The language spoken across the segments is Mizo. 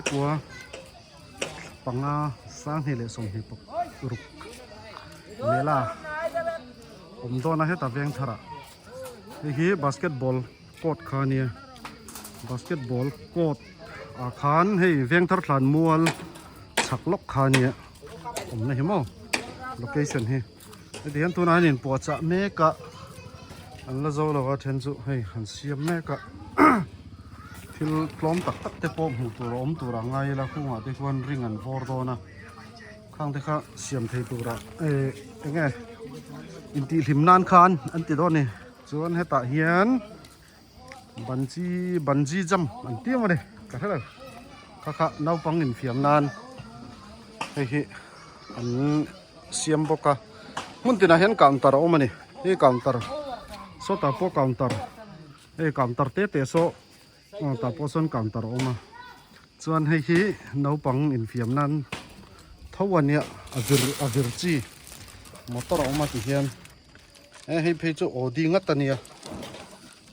Kua panga sanghnih leh sawmhnih paruk mela awm dawn a heta veng thar ah hei hi basketball court kha a nia basketball court ah khan hei veng thar thlan mual chhak lawk kha a nia awmna hi maw location hi heti hian tunah hian inpuahchah mek a an la zo lo a then chu hei an siam mek a thil tlawm tak tak te pawh hmuh tur a awm tur a ngai ila kungah te chuan ring an vawr dawn a khang te kha siam thei turah eh eng nge intihhlim nan khan an ti dawn a ni chuan hetah hian Banchi banji jump an ti ang a ni ka hre lo kha kha naupang infiam nan hei hi an siam bawk a hmun tinah hian counter a awm a ni hei counter sawtah pawh counter hei counter te te saw aw tah pawh sawn counter a awm a chuan hei hi naupang infiam nan tho a nia a vir a vir chi motor a awm a ti hian. E hei phei chu Audi ngat a nia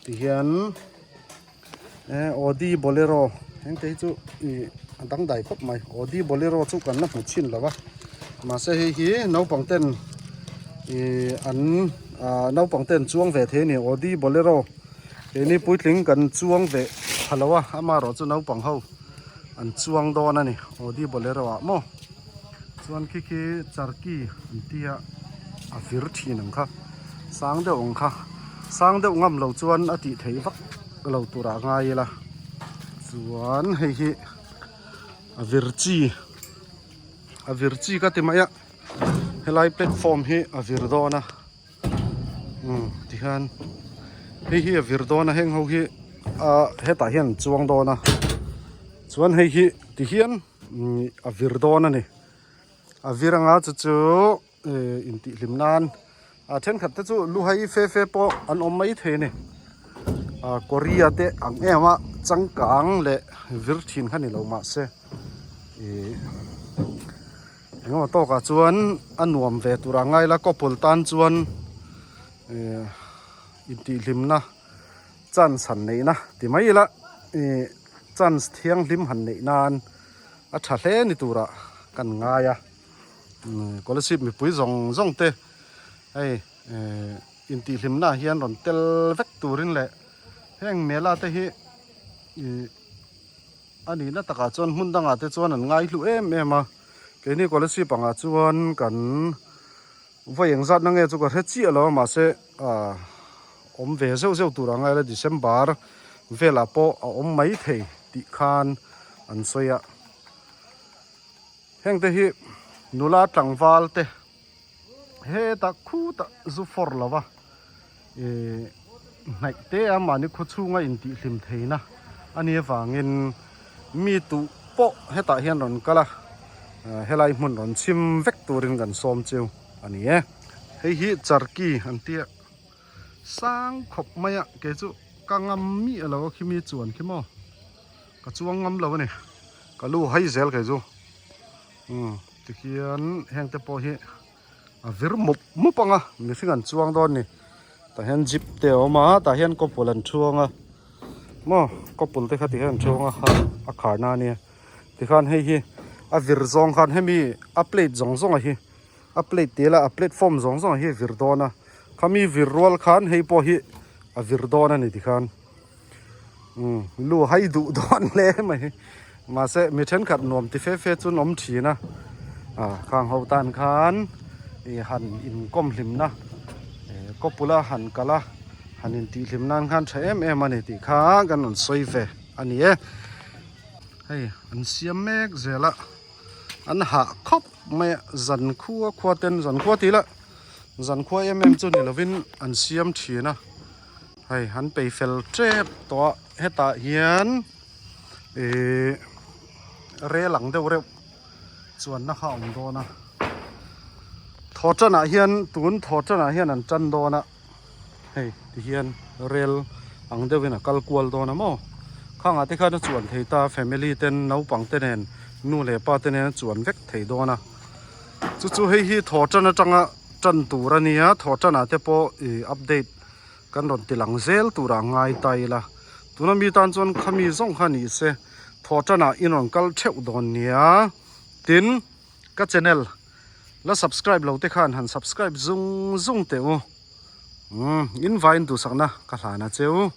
tihian e Audi Bolero heng te hi chu ih a dangdai khawp mai Audi Bolero chu kan la hmu chhin lo va mahse hei hi naupang ten ih an ah naupang ten chuang ve thei a ni Audi Bolero keini puitling kan chuang ve pha lo a amaherawh chu naupang ho an chuang dawn a ni Audi Bolero ah maw. Chuan khi khi charki an tia a vir thin ang kha sang deuh ang kha sang deuh ngam lo chuan a tih theih vak lo turah a ngai ila chuan hei hi a vir chi a vir chi ka ti mai a helai platform hi a vir dawn a umm tihian hei hi a vir dawn a heng ho hi ah hetah hian an chuang dawn a chuan hei hi tihian. Umm a vir dawn a ni a vir anga chu chu eh intihhlim nan a thenkhat te chu lu hai fe fe pawh an awm mai thei a ni ah Korea te ang em a changkang leh vir thin kha ni lo mahse ih engemaw tawkah chuan a nuam ve tur a ngai la couple tan chuan eh intihhlimna chance han neihna ti mai ila ih chance thianghlim han neih nan a tha hle ni turah kan ngai a scholarship mipui zawng zawng te hei eh intihhlimna ah hian rawn tel vek turin leh heng mela te hi ih a nihna takah chuan hmun dangah te chuan an ngai hlu em em a keini scholarship angah chuan kan Vawi eng zat na nge chu ka hre chiah lo a mahse ah awm ve zeuh zeuh tur ang aila December velah pawh a awm mai thei tih khan an sawi a heng te hi nula tlangval te hetah khutah zu fawr lo va ih hnaih te a mahni khaw chhunga intihhlim theihna a nih avangin mi tuh pawh hetah hian rawn kal a helai hmun rawn chhim vek turin kan sawm cheu a ni e. Hei hi charki an tia sang khawp mai a kei chu ka ngam miah lo a khimi chuan khi maw ka chuang ngam lo a ni ka lu hai zel kei chu umm tikhian heng te pawh hi. A vir mup mup ang a mihring an chuang dawn ni tah hian jeep te a awm a tah hian couple an thuang a maw couple te kha ti hian an thuang a a khar na ania tikhan hei hi a vir zawng khan hemi a plate zawng zawng a hi a plate tih ila a platform zawng zawng a hi a vir dawn a khami vir rual khan hei pawh hi a vir dawn a ni tikhan umm lu hai duh dawn hle mai mahse mi thenkhat nuam ti fe fe chu an awm thin a ah khang ho tan khan ih han inkawm hlimna eh kawpula han kal a han intih hlim nan khan tha em em a ni tih kha kan rawn sawi ve a ni e hei an siam mek zel a an hah khawp mai a zan khua khua ten zan khua tih lah zan khua em em chu ni lovin an siam thin a. Hei an pei fel tep tawh a hetah hian ihh rel ang deuh reuh chuanna kha a awm dawn a thaw tanah hian tun thaw tanah hian an tan dawn a hei ti hian rel ang deuhin a kal kual dawn a maw khangah te khan a chuan thei ta family ten naupang te nen nu leh pa te nen a chuan vek thei dawn a chu chu hei hi thaw tan atanga tan tur a nia thaw tanah te pawh ih update. Kan rawn ti lang zel turah ngai ta ila, tuna mi tan chuan khami zawng kha ni se. Thawhtanah in rawn kal theuh dawn nia. Tin, ka channel la subscribe lo te khan han subscribe zung zung teh u. Umm, in vain duhsakna ka hlan a cheu.